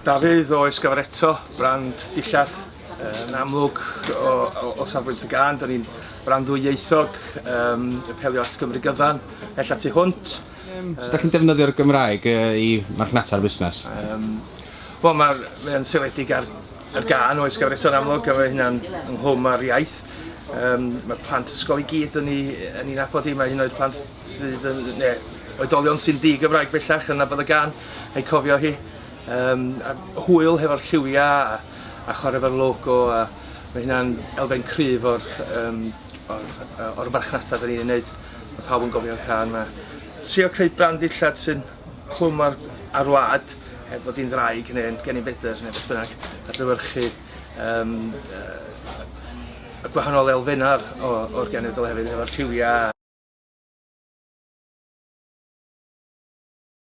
Dafydd o Esgyfer Eto, brand dillad yn amlwg o, o, o safbwynt y gân. Da ni'n brand ddwyieithog, um, apelio at Gymru gyfan, ella tu hwnt. Sut ydych chi'n defnyddio'r Gymraeg i marchnata'r busnes? Um, Wel, mae'n mae seiliedig ar yr gân oes gyfer eto'n amlwg, a mae hynna'n ynghlwm â'r iaith. Um, mae plant ysgol i gyd yn ei, yn ei nabod hi, mae hyn oed plant sydd yn, neu, oedolion sy'n di-Gymraeg bellach yn nabod y gân, a'i cofio hi. Um, a hwyl hefo'r lliwiau a, a chwarae efo'r logo, a mae hynna'n elfen cryf o'r, um, o'r, or marchnata da ni'n ei wneud. Mae pawb yn gofio'r cân. Mae trio creu brand dillad sy'n clwm ar, ar wlad, heb fod hi'n ddraig neu'n gennin bedr neu beth bynnag, adlewyrchu um, y gwahanol elfennau o'r genedl hefyd, efo'r lliwiau.